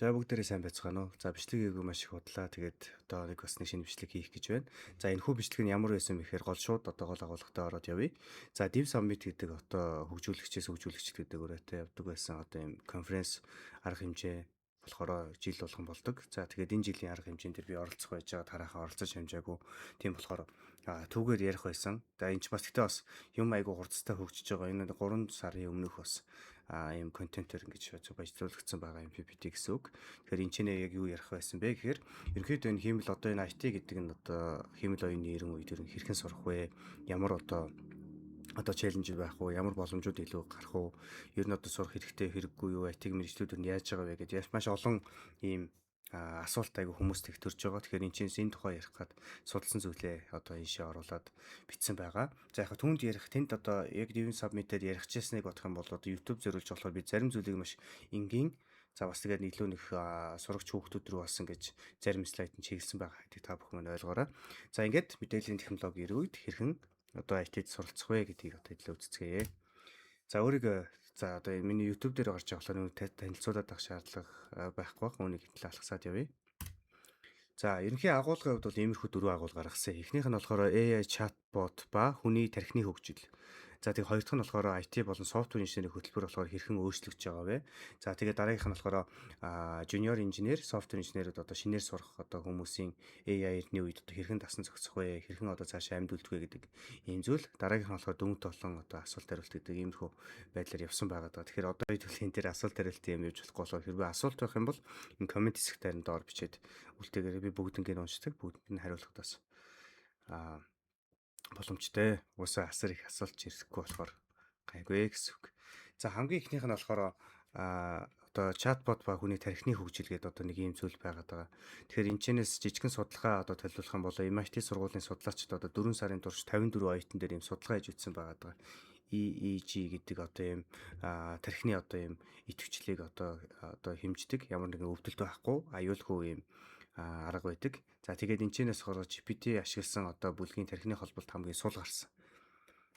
За, бүгдээрээ сайн байцгаана уу? За, бичлэг хийгээгүй маш их удлаа. Тэгээд одоо нэг бас нэг шинэ бичлэг хийх гэж байна. За, энэхүү бичлэг нь ямар байсан бэ гэхээр гол шууд одоо гол агуулгатай ороод явъя. За, Dev Summit гэдэг одоо хөгжүүлэгчээс хөгжүүлэгчд гэдэг өрөөтэй явдаг байсан одоо ийм конференц арга хэмжээ болохоор жил болгон болдог. За, тэгээд энэ жилийн арга хэмжээнд дээр би оролцох байж байгаа, тараахан оролцож хамжаагүй. Тийм болохоор түүгээр ярих байсан. За, энэ ч бас гэхдээ бас юм айгу хурцтай хөгжиж байгаа. Энэ 3 сарын өмнөх бас ийм контентоор ингэж баяжлуулагдсан байгаа юм PPT гэсэн үг. Тэгэхээр энэ ч нэ яг юу ярих байсан бэ гэхээр ерөнхийдөө энэ хиймэл одоо энэ IT гэдэг нь одоо хиймэл оюуны 90 үед ер нь хэрхэн сурах вэ? Ямар одоо challenge байх уу? Ямар боломжууд илүү гарах уу? Ер нь одоо сурах хэрэгтэй, хэрэггүй юу? IT-г мэргэжлүүд нь яаж байгаа вэ гэдээ маш олон ийм асуулт айгу хүмүүст их төрж байгаа. Тэгэхээр энэ чинь энэ тухай ярих гад судалсан зүйлээ одоо ийшээ оруулаад бичсэн байгаа. За, яг түүнд ярих, тэнд одоо яг Dev Summit-ээр ярих чийснийг бодох юм бол одоо YouTube зориулж болохоор би зарим зүйлийг маш энгийн, за, бас тэгээд илүү нэг сурагч хүүхдүүд рүү бас ингэж зарим слайд нь чиглэсэн байгаа гэдгийг та бүхэн маань ойлгоорой. За, ингээд мэдээллийн технологи үед хэрхэн одоо IT-д суралцах вэ гэдгийг одоо хэлээ үзцгээе. За, өөрийгөө, за, одоо миний YouTube дээр гарч байгаа болохоор нүг танилцуулаад авах шаардлага байхгүй бах. Үүнийг хэвтэл алгасаад явъя. За, ерөнхий агуулгын хувьд бол иймэрхүү дөрвөн агуулга гаргасан. Эхнийх нь болохоор AI chatbot ба хүний тархины хөгжил. За, тэг хоёр дахь нь болохоор IT болон software инженерийн хөтөлбөр болохоор хэрхэн өөрчлөгдөж байгаа вэ? За, тэгээд дараагийнх нь болохоор junior engineer, software инженерүүд одоо шинээр сурах одоо хүмүүсийн AI-ны үед одоо хэрхэн дасан зохицох вэ? Хэрхэн одоо цаашаа амьд үлдэх вэ гэдэг ийм зүйл. Дараагийнх нь болохоор дүнт болон одоо асуулт хариулт гэдэг иймэрхүү байдлаар явсан байгаа даа. Тэгэхээр одоо хэдүүл энэ дээр асуулт хариулт юм явж болохгүй болохоор хэрвээ асуулт байх юм бол энэ comment хэсэгт харин доор бичээд үлдээгээрэй. Би бүгднийг уншдаг, бүгдэнд нь хариулахад бас боломжтой. Уусаа асар их асуулт ирэхгүй болохоор гайгүй гэсэн үг. За, хамгийн эхнийх нь болохоор одоо чатбот ба хүний тархины хөгжил гэдэг одоо нэг ийм зүйл байгаад байгаа. Тэгэхээр энэ чэнэс жижигхэн судалгаа одоо төлөвлөх юм бол MIT сургуулийн судлаачид одоо 4 сарын турш 54 оюутан дээр ийм судалгаа хийж үзсэн байгаад байгаа. EEG гэдэг одоо ийм тархины одоо ийм идэвхжлийг одоо хэмждэг, ямар нэгэн өвдөлт байхгүй, аюулгүй ийм арга байдаг. За, тэгээд энэ чэнэс болохоор GPT ашигласан одоо бүлгийн тархины холболт хамгийн сул гарсан.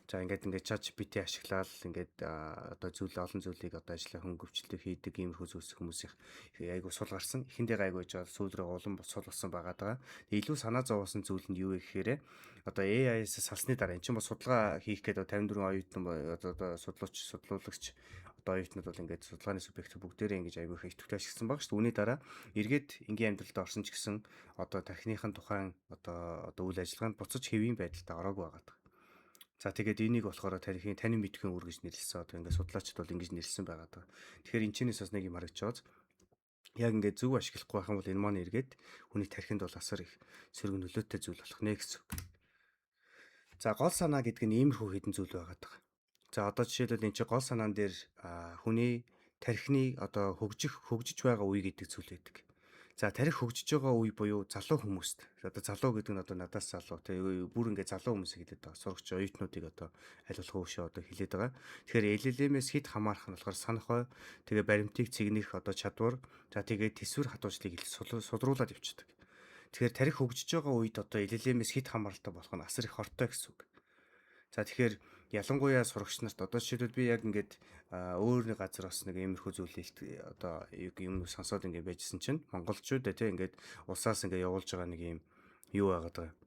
За, ингээд ChatGPT ашиглаад ингээд одоо зүйл олон зүйлийг одоо ажиллаа хөнгөвчлөлт хийдэг иймэрхүү зүйлс хүмүүсийн айгу сул гарсан. Эхэндээ гайгүй байж байгаа, сүүл рүү улам сул болсон байгаа даа. Илүү санаа зовоосон зүйл нь юу вэ гэхээр одоо AI-с салсны дараа эн чинь бас судалгаа хийх гээд 54 оюутан одоо судлаач, судлуулагч одоо оюутнууд бол ингээд судалгааны субъект бүгдээрээ ингэж айгүй их идэвхтэй ашигласан баг шүү дээ. Үүний дараа эргээд энгийн амьдралд орсон ч гэсэн одоо тархиныхын тухайн одоо үйл ажиллагаанд буцаж хэвийн байдалтай ороогүй байгаа. За, тэгээд энийг болохоор тархины танин мэдэхүйн үр гэж нэрлэсэн. Одоо ингээд судлаачид бол ингэж нэрлэсэн байгаа даа. Тэгэхээр энэ чинээс бас нэг юм харагдаж байгаа. Яг ингээд зөв ашиглахгүй байх юм бол энэ маань эргээд хүний тархинд бол асар их сөрөг нөлөөтэй зүйл болох нэ гэсэн үг. За, гол санаа гэдэг нь иймэрхүү хэдэн зүйл байгаа даа. За, одоо жишээлбэл энэ чинь гол санаан дээр хүний тархины одоо хөгжиж байгаа үе гэдэг зүйл байдаг. За, тархи хөгжиж байгаа үе буюу залуу хүмүүст, одоо залуу гэдэг нь одоо надаас залуу тэгээ бүр ингээд залуу хүмүүсийг хэлээд байгаа. Сурагч оюутнуудыг одоо аль болох өөшөө одоо хэлээд байгаа. Тэгэхээр LLM-ээс хэд хамаарах нь болохоор санах ой, тэгээ баримтыг цэгнэх одоо чадвар, за, тэгээд төсвөр хатуужлыг сулруулад явчихдаг. Тэгэхээр тархи хөгжиж байгаа үед одоо LLM-ээс хэд хамааралтай болох нь асар их хортой гэсэн үг. За, тэгэхээр ялангуяа сурагч нарт одоо жишээлбэл би яг ингээд өөр нэг газар бас нэг иймэрхүү зүйл одоо юм сонсоод ингээд байжсэн чинь монголчууд тий ингээд улсаас ингээд явуулж байгаа нэг юм юу байгаад байгаа.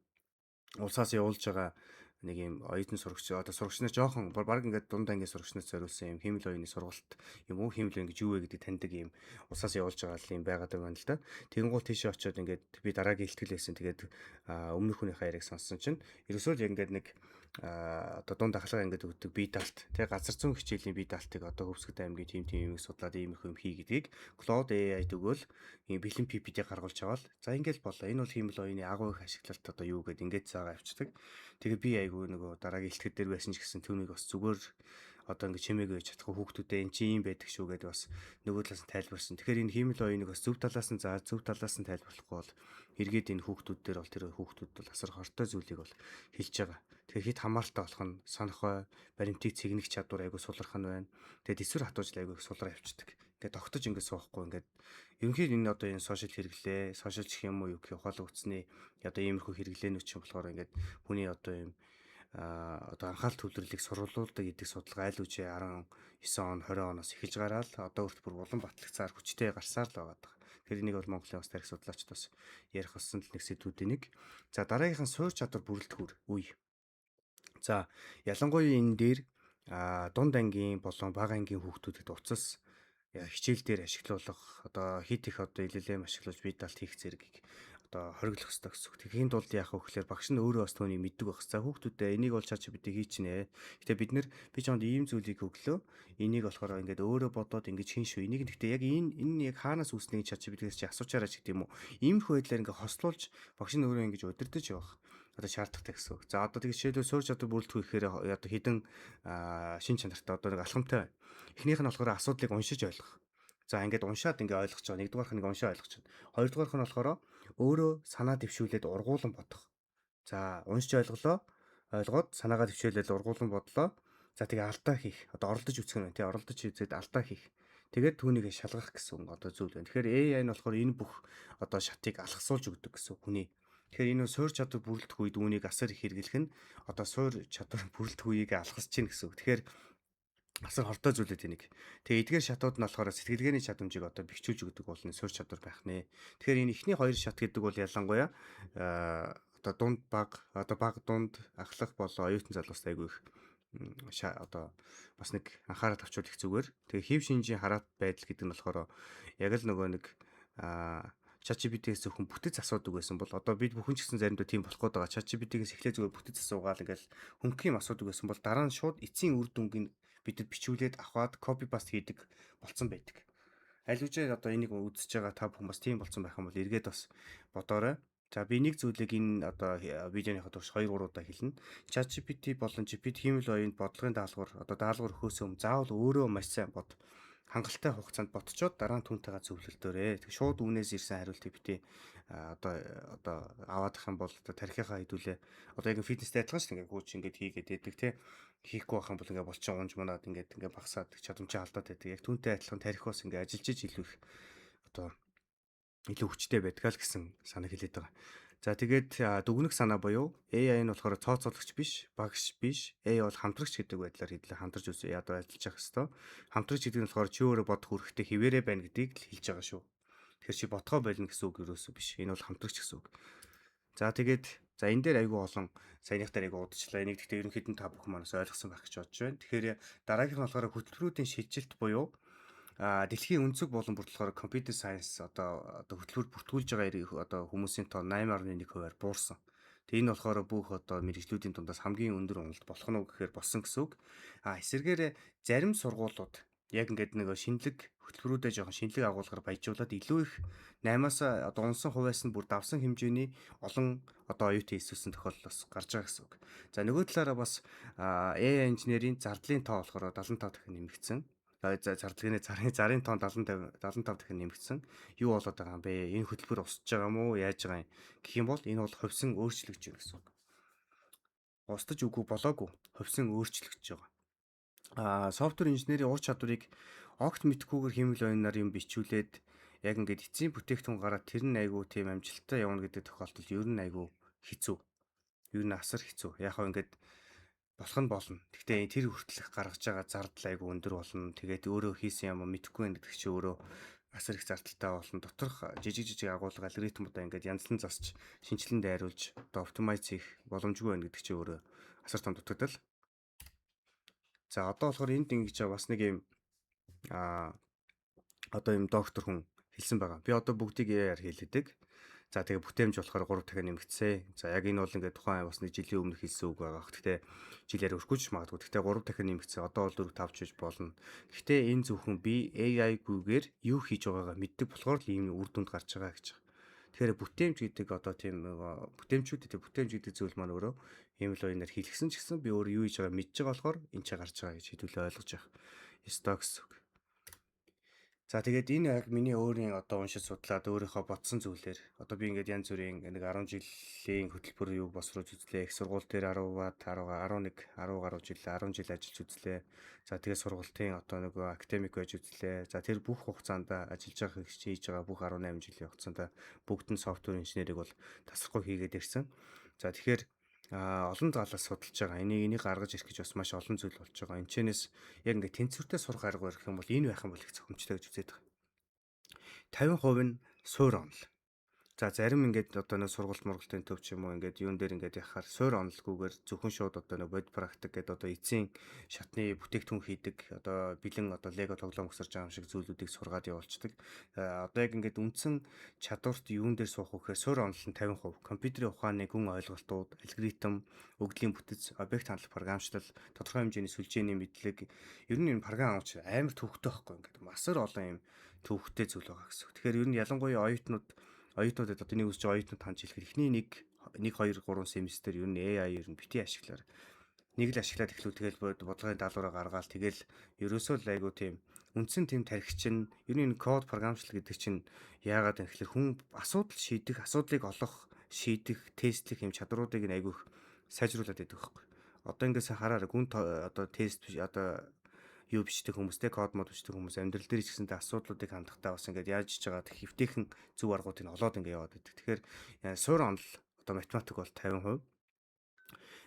Улсаас явуулж байгаа нэг юм оюутан сурагч, одоо сурагч нар жоохон баг ингээд дунд ангийн сурагч нарт зориулсан юм хиймэл оюуны сургалт юм уу, хиймэл оюун гэж юу вэ гэдэг таньдаг юм улсаас явуулж байгаа юм байгаад байгаа юм л да. Тэгэнгүүт тийшээ очиод ингээд би дараагийн илтгэл байсан. Тэгээд өмнөх хүнийхээ яриаг сонссон чинь ерөөсөө л яг ингээд нэг одоо дунд ахлах ангид өгдөг бие даалт тий газар зүүн хичээлийн бие даалтыг одоо Хөвсгөд аймгийн тийм тийм юмыг судлаад иймэрхүү юм хий гэдгийг Claude AI-д өгөөл ийм бэлэн PPT гаргуулж аваад, за, ингээл болоо. Энэ бол хиймэл оюуны агуу их ашиглалт одоо юу гэд ингээд заагаа авчдаг. Тэгээ би айгүй нөгөө дараагийн илтгэл дээр байсан ч гэсэн түүнийг бас зүгээр одоо ингэ чимээгүй чадахгүй хүүхдүүдээ эн чинь юм байдаг шүү гэдээ бас нөгөө талаас нь тайлбарсан. Тэгэхээр энэ хиймэл оюуныг бас зөв талаас нь заа, зөв талаас нь тайлбарлахгүй бол эргээд энэ хүүхдүүд дээр бол тэр хүүхдүүд бол асар хортой зүйлийг бол хэлж байгаа. Тэгэхээр хэд хамааралтай болох нь санах ой, баримтыг цэгнэх чадвар айгүй сулрах нь байна. Тэгээд төсвөр хатуужл айгүй сулраа явчихдаг. Ингээд тогтож ингээд суухгүй, ингээд ерөнхийдөө энэ одоо энэ social хэрэглээ, social гэх юм уу, юу гэх ухаалаг утасны одоо иймэрхүү хэрэглээнүүд чинь болохоор ингээд хүний одоо юм одоо анхаарал төвлөрлийг суруулдаг гэдэг судалгаа аль үжи 19 он, 20 оноос эхэлж гараад одоо хүртэл бүр улам батлагдсаар хүчтэй гарсаар л байгаа даа. Тэгэхээр энийг бол Монголын бас тарих судлаачид бас ярих болсон л нэг сэдвүүдийн нэг. За, дараагийнх нь суурь чадвар бүрэлдэхүүр үе. За, ялангуяа энэ дээр дунд ангийн болон бага ангийн хүүхдүүдэд уцас хичээл дээр ашиглуулах, одоо хит их одоо LLM ашиглуулж бие даалт хийх зэргийг одоо хориглох хэрэгтэй гэсэн үг. Тэгэхийн тулд яах вэ гэхээр багш нь өөрөө бас түүнийг мэддэг байх хэрэгтэй. Хүүхдүүдээ энийг бол ChatGPT хийчихнэ. Гэтэ бид нэр би чамд ийм зүйлийг өглөө. Энийг болохоор ингээд өөрөө бодоод ингэж хийн шүү. Энийг гэхдээ яг энэ яг хаанаас үүснийг ChatGPT-гээс чи асуучаарай ч гэдэг юм уу. Иймэрхүү байдлаар ингээд хослуулж багш нь өөрөө ингэж удирдах явах одоо шаардлагатай гэсэн үг. За, одоо тэгээ жишээлбэл суурь чадвар бүрэлдэхүүн гэхээр одоо хэдэн шин чанартай одоо нэг алхамтай байна. Эхнийх нь болохоор асуудлыг уншиж ойлгох. За, ингээд уншаад ингээ ойлгож байгаа. Нэгдүгээрх нь ингээ уншаа ойлгож байна. Хоёрдугаарх нь болохоор өөрөө санаа дэвшүүлээд ургуулan бодох. За, уншиж ойлголоо. Ойлгоод санаагаа дэвшүүлээд ургуулan бодлоо. За, тэгээ алдаа хийх. Одоо оролдож үзэх нь байна тий. Оролдож үзээд алдаа хийх. Тэгээд түүнийг шалгах гэсэн одоо зүйл байна. Тэгэхээр AI нь болохоор энэ бүх одоо шатыг алхасуулж өгдөг гэсэн хүний. Тэгэхээр энэ суурь чадвар бүрэлдэх үед үүнийг асар их хэрэглэх нь одоо суурь чадвар бүрэлдэх үеийг алхасж чинь гэсэн үг. Тэгэхээр асар хортой зүйлүүд энийг. Тэгээ эдгээр шатууд нь болохоор сэтгэлгээний чадамжийг одоо бэхжүүлж өгдөг бол энэ суурь чадвар байх нэ. Тэгэхээр энэ эхний хоёр шат гэдэг бол ялангуяа одоо дунд баг, одоо баг, дунд ахлах болон оюутан залуус айгүй их одоо бас нэг анхаарал тавьчвал их зүгээр. Тэгээ хэв шинжийн хараат байдал гэдэг нь болохоор яг л нөгөө нэг ChatGPT-гээс зөвхөн бүтэц асуудаг байсан бол одоо бид бүхэн ч гэсэн заримдаа тийм болох гээд байгаа. ChatGPT-гээс эхлээ зүгээр бүтэц асуугаал ингээл хөнгөн юм асуудаг байсан бол дараа нь шууд эцсийн үр дүнг нь бидэд бичүүлээд аваад copy paste хийдэг болцсон байдаг. Аль үжээ одоо энийг үзэж байгаа та бүхэн бас тийм болцсон байх юм бол эргээд бас бодоорой. За, би нэг зүйлийг энэ одоо видеоныхоо турш 2 3 удаа хэлнэ. ChatGPT болон GPT хиймэл оюунд бодлогын даалгавар, одоо даалгавар өгөхөөс өмнө заавал өөрөө маш сайн бод, хангалттай хугацаанд ботчоод дараа нь түүнтэйгээ зөвлөлдөөрэй. Тэг шууд үүнээс ирсэн хариултыг битээ одоо аваад ах юм бол одоо тархийнхаа хэдүүлээ одоо яг фитнестэй адилхан шүү дээ, ингээд гүйч ингээд хийгээд байдаг те, хийхгүй байх юм бол ингээд болчин унж мунаад ингээд багасаад чадамжаа алдаад байдаг. Яг түүнтэй адилхан тархи бас ингээд ажиллаж иж илүү их одоо илүү хүчтэй байдаг л гэсэн санаа хэлээд байгаа. За, тэгээд дүгнэх санаа буюу AI нь болохоор цооцоологч биш, багш биш. AI бол хамтрагч гэдэг байдлаар хэдлээ хамтарч үсэ ядуу ажиллаж явах хэвээр. Хамтрагч гэдэг нь болохоор чи өөрөө бодох үүрэгтэй хിവэрэ байна гэдгийг л хэлж байгаа шүү. Тэгэхээр чи бодгоо болно гэсэн үг ерөөсөө биш. Энэ бол хамтрагч гэсэн үг. За, тэгээд за энэ дээр айгүй олон саяных дээр айгүй удажлаа. Энийг гэхдээ ерөнхийдөө та бүхэн манаас ойлгосон байх гэж бодож байна. Тэгэхээр дараагийнх нь болохоор хөтөлбөрүүдийн шилжилт буюу дэлхийн өнцөг болон бүр болохоор computer science одоо хөтөлбөр бүртгүүлж байгаа одоо хүмүүсийн тоо 8.1%-аар буурсан. Тэгээ энэ болохоор бүх одоо мэргэжлүүдийн дундаас хамгийн өндөр уналт болох нь уу гэхээр болсон гэсэн үг. Эсвэргээрээ зарим сургуулиуд яг ингээд нэг шинэлэг хөтөлбөрүүдэд жоохон шинэлэг агуулгаар баяжуулаад илүү их 8-аас одоо унсан хувиас нь бүр давсан хэмжээний олон одоо оюутан элсүүлсэн тохиолдол бас гарч байгаа гэсэн үг. За, нөгөө талаараа бас AI инженерийн зардлын тоо болохоор 75 дахин нэмэгдсэн, зардлын зарын тоон 75 75 дахин нэмэгдсэн. Юу болоод байгаа юм бэ? Энэ хөтөлбөр устж байгаа юм уу? Яаж байгаа юм? Гэх юм бол энэ бол хувьсан өөрчлөгдөж байна гэсэн үг. Устж үгүй болоогүй. Хувьсан өөрчлөгдөж байгаа. Software инженерийн ур чадварыг огт мэдхгүйгээр хиймэл оюунаар юм бичүүлээд яг ингээд эцсийн бүтээгдэхүүн гараад тэр нь айгүй тийм амжилттай явна гэдэг тохиолдол ер нь айгүй хэцүү. Ер нь асар хэцүү. Яг хаа ингээд болох нь болно. Гэхдээ тэр хүртэлх гаргаж байгаа зардал айгүй өндөр болно. Тэгээд өөрөө хийсэн юм мэдэхгүй байх гэдэг чи өөрөө асар их зардалтай болно. Доторх жижиг жижиг агуулга алгоритмуудаа ингээд янзлан засч шинжилэн дайруулж одоо optimize хийх боломжгүй байна гэдэг чи өөрөө асар том дутагдал. За, одоо болохоор энд ингэж бас нэг юм одоо юм доктор хүн хэлсэн байгаа. Би одоо бүгдийг AI-аар хийлгэдэг. За, тэгээ бүтээмж болохоор 3 дахин нэмэгдсэн. За, яг энэ бол ингээд тухайн бас нэг жилийн өмнө хэлсэн үг байгаа. Гэхдээ жилээр өрөхгүй ч магадгүй. Гэхдээ 3 дахин нэмэгдсэн. Одоо бол 4 5 ч гэж болно. Гэхдээ энэ зөвхөн би AI-гүйгээр юу хийж байгаагаа мэддэг болохоор л ийм үр дүнд гарч байгаа гэж байгаа. Тэгэхээр бүтээмж гэдэг одоо тийм бүтээмжүүд гэдэг бүтээмж гэдэг зүйл маань өөрөө ийм л оюунаар хийлгсэн ч гэсэн би өөрөө юу хийж байгааг мэдж байгаа болохоор энэ ч гарч байгаа гэж хэдүүлээ ойлгож явах ёстой гэсэн үг. За, тэгээд энэ яг миний өөрийн одоо уншиж судлаад өөрийнхөө бодсон зүйлээр одоо би ингээд янз бүрийн нэг 10 жилийн хөтөлбөр юуг босруулж үзлээ. Их сургууль дээр 10-аад 10 11 10 гаруй жил 10 жил ажиллаж үзлээ. За, тэгээд сургалтын одоо нөгөө академик байж үзлээ. За, тэр бүх хугацаанд ажиллаж байгаа, хийж байгаа бүх 18 жилийн хугацаанд бүгд нь software инженерийг бол тасрахгүй хийгээд ирсэн. За, тэгэхээр олон талаас судалж байгаа. Энийг гаргаж ирэх гэж бас маш олон зүйл болж байгаа. Энэчнээс яг ингээд тэнцвэртэй сурах арга барих юм бол энэ байх юм бол их зохимжтой гэж үзээд байгаа. 50% нь Суурь онол. За, зарим ингээд одоо нэг сургалт мургалтын төв ч юм уу, ингээд юун дээр ингээд яхахаар суурь онолгүйгээр зөвхөн шууд одоо нэг бодит практик гэдэг одоо эцсийн шатны бүтээгдэхүүн хийдэг, одоо бэлэн одоо лего тоглоом өсөрж байгаа юм шиг зүйлүүдийг сургаад явуулцдаг. Одоо яг ингээд үндсэн чадварт юун дээр суух вэ гэхээр суурь онол нь 50%, компьютерийн ухааны гүн ойлголтууд, алгоритм, өгөгдлийн бүтэц, объект хандлах програмчлал, тодорхой хэмжээний сүлжээний мэдлэг, ер нь энэ програм авч амар төвөгтэй байхгүй, ингээд масар олон юм төвөгтэй зүйл байгаа гэсэн. Тэгэхээр ер нь ялангуяа оюутнуудад, одоо нэг үсч оюутнууд хандж хэлэхэд эхний 1 1 2 3 семестр ер нь AI ер нь бити ашиглаар, нэг л ашиглаад эхлүүл, тэгэл бодлогын даалгавраа гаргаал, тэгэл ерөөсөө л айгу тийм үндсэн тийм тархи чинь ер нь энэ код програмчлал гэдэг чинь яагаад юм гэхээр хүн асуудал шийдэх, асуудлыг олох, шийдэх, тестлэх юм чадруудыг нь айгүйх сайжруулад байдаг байхгүй. Одоо ингээс хараарай, гүн одоо тест биш, одоо юу бичдэг хүмүүстэй, код мод бичдэг хүмүүс амьдрал дээр ч гэсэнтэй асуудлуудыг хандахдаа бас ингээд яаж ч байгаа хэвтэйхэн зөв аргуудыг олоод ингээд яваад байдаг. Тэгэхээр суурь онол одоо математик бол 50%.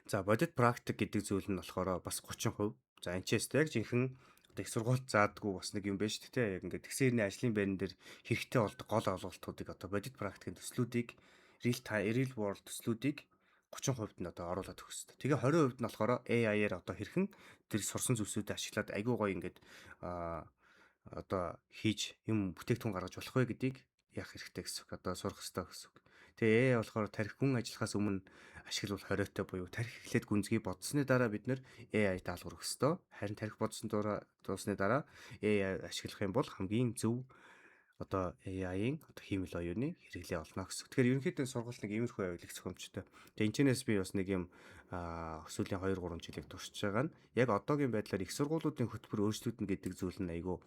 За, бодит практик гэдэг зүйл нь болохоор бас 30%. За, энэ ч яг жинхэнэ одоо их сургуульд заадгүй бас нэг юм байна шүү дээ. Яг ингээд тэгсэрний ажлын байран дээр хэрэгтэй болдог гол олголтуудыг, одоо бодит практикийн төслүүдийг, real time, real world төслүүдийг 30% нь одоо оруулаад өгөх хэрэгтэй. Тэгээ 20% нь болохоор AI-аар одоо хэрхэн тэр сурсан зүйлсүүдээ ашиглаад айгүй гоё ингээд одоо хийж юм бүтээгдэхүүн гаргаж болох вэ гэдгийг яах хэрэгтэй гэсэн үг. Одоо сурах хэрэгтэй гэсэн үг. Тэгээ AI болохоор тархи гүн ажиллахаас өмнө ашиглавал хориотой буюу тархи эхлээд гүнзгий бодсны дараа бид нэр AI даалгавар өгөх ёстой. Харин тархи бодсон дараа дуусны дараа AI ашиглах юм бол хамгийн зөв одоо AI-ийн одоо хиймэл оюуны хэрэглээ олно гэсэн. Тэгэхээр ерөнхийдөө сургалт нэг иймэрхүү байвал их зохимжтой. Тэгээ энэчнээс би бас нэг юм сүүлийн 2 3 жилийг туршиж байгаа нь яг одоогийн байдлаар их сургуулиудын хөтөлбөр өөрчлөгдөнө гэдэг зүйл нь айгүй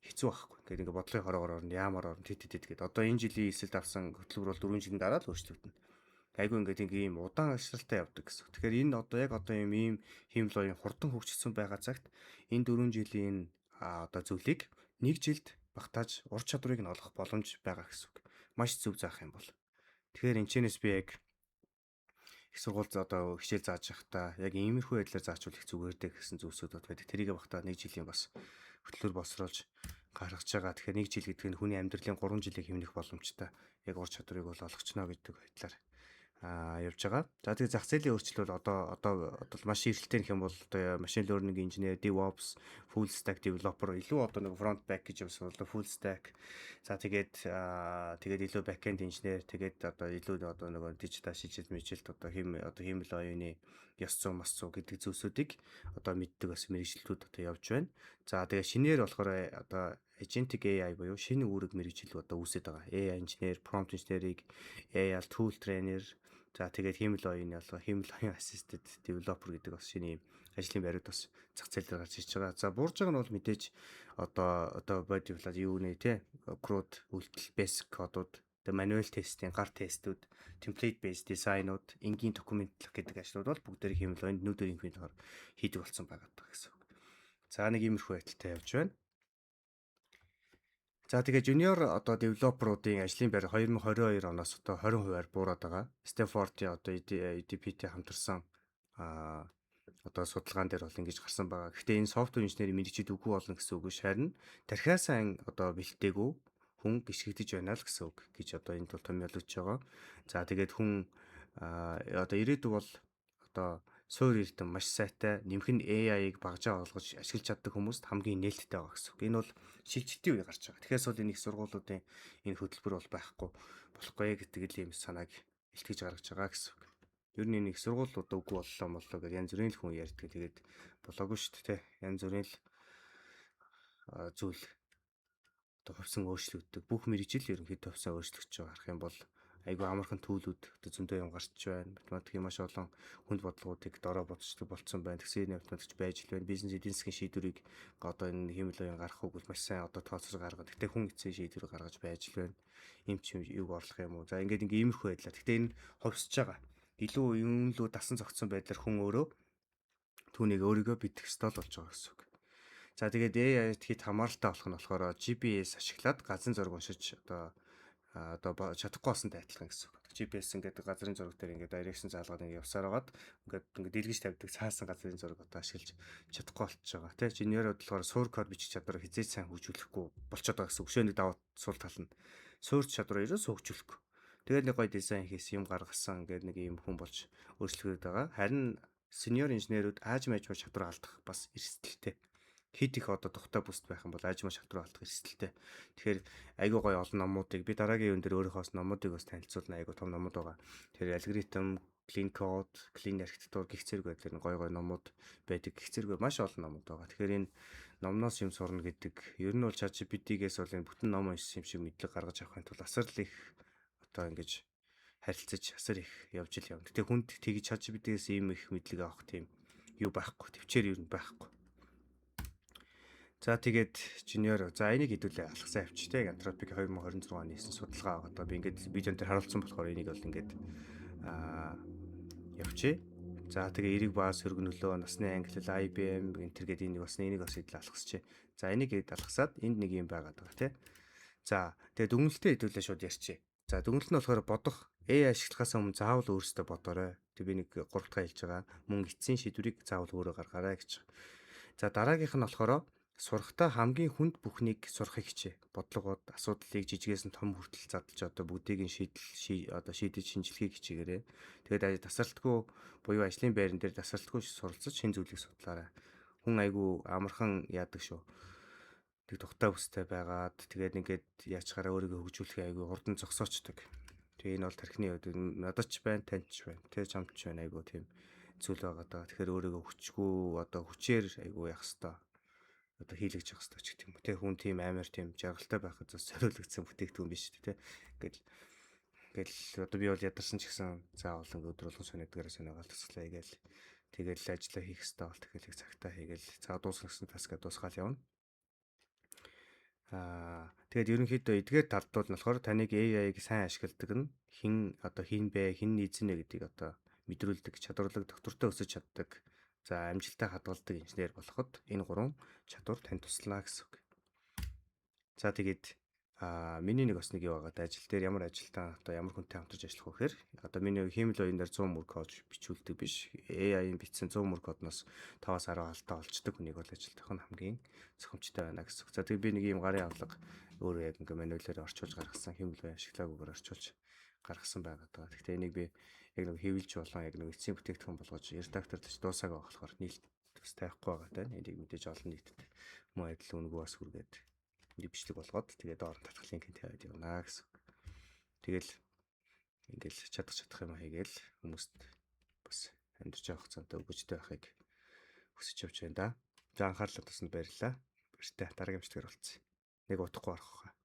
хэцүү байхгүй. Ингээд ингээ бодлогын хороогоор орно, яамаар орно, тэт тэт тэт гээд одоо энэ жилийн элсэлд авсан хөтөлбөр бол 4 жилийн дараа л өөрчлөгдөнө. Айгүй ингээд ингээ ийм удаан ашиглалтай явдаг гэсэн. Тэгэхээр энэ одоо яг одоо юм ийм хиймэл оюун хурдан хөгжсөн байгаа цагт энэ 4 жилийн одоо зүйлийг нэг жилд багтааж ур чадварыг нь олох боломж байгаа гэсэн үг. Маш зөв заах юм бол. Тэгэхээр энэчнээс би яг их сургууль одоо хичээл зааж байхдаа яг иймэрхүү байдлаар заачвал их зүгээр дээ гэсэн зүйлсүүд байдаг. Тэрийг багтаа нэг жилийн бас хөтлөөр боловсруулж гаргаж байгаа. Тэгэхээр нэг жил гэдэг нь хүний амьдралын 3 жилийг хэмнэх боломжтой. Яг ур чадварыг бол олгочно гэдэг байдлаар явж байгаа. За, тэгээ зах зээлийн өөрчлөлт бол одоо маш эрэлттэй нэх юм бол одоо machine learning engineer, DevOps, full stack developer, илүү одоо нэг front back гэж явсан бол full stack. За, тэгээд илүү backend engineer, тэгээд одоо илүү одоо нөгөө digital шилжилт мэжилт, одоо одоо хиймэл оюуны ёс зүй мас зүй гэдэг зүйлсүүдийг одоо мэддэг бас мэргэжилтүүд одоо явж байна. За, тэгээ шинээр болохоор одоо agentic AI буюу шинэ үүрэг мэргэжил одоо үүсээд байгаа. AI engineer, prompt engineering, AI tool trainer, за тэгээд хиймэл оюуны болго хиймэл оюун assisted developer гэдэг бас шинэ юм ажлын байрууд бас зах зээл дээр гарч ирж байгаа. За, буурж байгаа нь бол мэдээж одоо body flow юу нэ те, CRUD үйлдэл, basic кодууд, тэгээ manual testing, гар тестүүд, template based design-ууд, энгийн документлах гэдэг ажлууд бол бүгдээр хиймэл оюунд нүдээр инфийн хийдэг болсон байгаа гэсэн үг. За, нэг иймэрхүү байдалтай явж байна. За, тэгээ junior одоо developer-уудын ажлын байр 2022 оноос одоо 20%-аар буураад байгаа. Stanford-ийн одоо EDP-тэй хамтарсан одоо судалгаан дээр бол ингэж гарсан байгаа. Гэхдээ энэ software engineer мэргэжил үгүй болно гэсэн үг биш, харин тархиа сайн одоо бэлтээгүй хүн гიშгэгдэж байна л гэсэн үг гэж одоо энд бол томьёологдож байгаа. За, тэгээд хүн одоо ирээдүй бол одоо суур эрдэм маш сайтай, нэмэх нь AI-г багжаа олгож ашиглаж чаддаг хүмүүст хамгийн нээлттэй байгаа гэсэн үг. Энэ бол шилжилтийн үе гарч байгаа. Тэгэхээр бол энэ их сургуулиудын энэ хөтөлбөр бол байхгүй болохгүй гэдэг л ийм санааг илтгэж гаргаж байгаа гэсэн үг. Ер нь энэ их сургууль одоо үгүй боллоо моллоо гэж янз бүрийн л хүн ярьдаг. Тэгээд болоогүй шүү дээ. Янз бүрийн л зүйл одоо хувьсан өөрчлөгддөг. Бүх мэргэжил ерөнхийдөө хувьсан өөрчлөгдөж байгаа харах юм бол айгүй амархан tool үүд одоо зөндөө юм гарч байна. Математикийн маш олон хүнд бодлогоудыг дорой бодчихдог болцсон байна. Тэгсэн математикч байж л байна. Бизнес эдийн засгийн шийдвэрийг одоо энэ хиймэл оюун гаргах үг бол маш сайн одоо тооцож гаргаад. Гэтэ хүн эцсийн шийдвэр гаргаж байж л байна. Ийм ч юг орлох юм уу? За, ингээд ингээ иймэрхүү байдлаа. Гэтэ энэ хувьсаж байгаа. Илүү юм лүү дасан зогтсон байдлаар хүн өөрөө түүнийг өөрийгөө битгэх ёстой л болж байгаа гэсэн үг. За, тэгээд AI-д хэд хамааралтай болох нь болохоор GPS ашиглаад газрын зураг уншиж одоо чадахгүй болсонтой адилхан гэсэн үг. GPS ингээд газрын зураг дээр ингээд direction заалгаад ингээд явсаар байгаад ингээд дэлгэж тавьдаг цаасан газрын зураг одоо ашиглаж чадахгүй болчихж байгаа. Тэ, junior ууд болохоор суурь код бичих чадвараа хизээж сайн хөгжүүлэхгүй болчиход байгаа гэсэн үг. Өшөө нэг даваа сул тал нь. Суурь чадвараа ерөөсөө хөгжүүлэхгүй. Тэгээд нэг гоё дизайн хийсэн, юм гаргасан гэдэг нэг юм хүн болж өөрчлөгдөд байгаа. Харин senior инженерүүд аажим аажмаар чадвар алдах бас эрсдэлтэй. Хэд их одоо тухтай бүст байх юм бол аажмаар чадвар алдах эрсдэлтэй. Тэгэхээр айгүй гоё олон номуудыг би дараагийн юун дээр өөрийнхөө бас номуудыг бас танилцуулна, айгүй том номууд байгаа. Тэгэхээр алгоритм, clean code, clean architecture гэх зэрэг байдлаар гоё гоё номууд байдаг. Гэх зэрэг маш олон номууд байгаа. Тэгэхээр энэ номноос юм сурна гэдэг ер нь бол ChatGPT-гээс бол энэ бүтэн ном уншсан юм шиг мэдлэг гаргаж авахын тулд асар л их одоо ингэж харилцаж, асар их явж ил явна. Гэтэ хүнд тэгж ChatGPT-гээс ийм их мэдлэг авах тийм юу байхгүй. Төвчээр ер нь байхгүй. За, тэгээд junior, за, энийг хэдүүлээ алгасаа авчи те. Anthropic 2026 оны хийсэн судалгаа байгаа. Одоо би ингээд видеон дээр харуулсан болохоор энийг бол ингээд явчих. За, тэгээ эрэг ба сөргөнөлөө, насны ангилал, IBM энэ тэр гээд энийг бас энийг бас хэдэл алгасчээ. За, энийг хэд алгасаад энд нэг юм байгаад байгаа тий. За, тэгээ дүгнэлтээ хэдүүлээ шууд ярьчих. За, дүгнэлт нь болохоор бодох, AI ашиглахаас өмнө заавал өөрсдөө бодоорой. Тэг би нэг гурав дахь хэлж байгаа. Мөн эцсийн шийдвэрийг заавал өөрөө гаргаарай гэж. За, дараагийнх нь болохоор сурахтаа хамгийн хүнд бүхнийг сурахыг хичээ. Бодлогод асуудлыг жижигээс нь том хүртэл задлж, одоо бүгдийг нь шийдэл одоо шийдэж шинжилгээг хичээгээрэй. Тэгээд тасралтгүй буюу ажлын байран дээр тасралтгүй суралцаж, шинэ зүйлийг судлаарай. Хүн айгүй амархан яадаг шүү. Тэг тухтай бүстэй байгаад, тэгээд ингээд яачгаараа өөрийгөө хөгжүүлэхээ айгүй хурдан зогсоочдөг. Тэгээ энэ бол тархины хувьд надад ч байна, танд ч байна, тэ, чамд ч байна, айгүй тийм зүйл байгаа даа. Тэгэхээр өөрийгөө хүчгүй одоо хүчээр айгүй явах хэвээр одоо хийлгэж явах хэрэгтэй ч гэх юм уу. Тэ, хүн тийм амар тийм жаргалтай байхад бас зориулагдсан бүтээгдэхүүн биш үү, тэ. Ингээл ингээл одоо би бол ядарсан ч гэсэн заавал ингээ өдөр болгон сониодгаараа сониогаал тасглаа гээл тэгэл ажиллаа хийх хэрэгтэй бол тэгэл их цагтаа хийгээл, за, дуусгах гэсэн task аа дуусгаал явна. Тэгээд ерөнхийдөө эдгээр талд бол болохоор таныг AI-г сайн ашигладаг нь хэн, одоо хэн бэ, хэн эзэн вэ гэдгийг одоо мэдрүүлдэг, чадварлаг, доктортой өсөж чаддаг. За, амжилттай хадгалдаг инженер болоход энэ гурван чадвар танд туслана гэсэн үг. За, тэгээд миний нэг бас нэг юу байгаа, ажил дээр ямар ажилтаа одоо ямар хүнтэй хамтарч ажиллах вэ гэхээр одоо миний хиймэл оюун дээр 100 мөр код бичүүлдэг биш. AI-ийн бичсэн 100 мөр кодноос 5-аас 10 алдаа олчдаг хүнийг бол ажилтах нь хамгийн зохимжтой байна гэсэн үг. За, тэгээд би нэг ийм гарын авлага өөрөө яг ингээ manual аар орчуулж гаргасан, хиймэл оюун ашиглаагүйгээр орчуулж гаргасан байгаа даа. Гэхдээ энийг би яг нэг хэвлж болон яг нэг эцсийн бүтээгдэхүүн болгож редакторлож дуусаагаа болохоор нийлт бас тавихгүй байгаа даа. Энийг мэдээж олон нийтэд мөн адил үнэгүй бас хүргээд нэг бичлэг болгоод, тэгээд доор нь татах link ийг тавиад явна гэсэн. Тэгэл ингээл чадах чадах юм хийгээл хүмүүст бас амьдарч явах хугацаанд өгөжтэй байхыг хүсэж явж байна да. За, анхаарлаа тусанд баярлалаа. Баяртай, дараагийн бичлэгээр уулзъя. Нэг удахгүй орох хаа.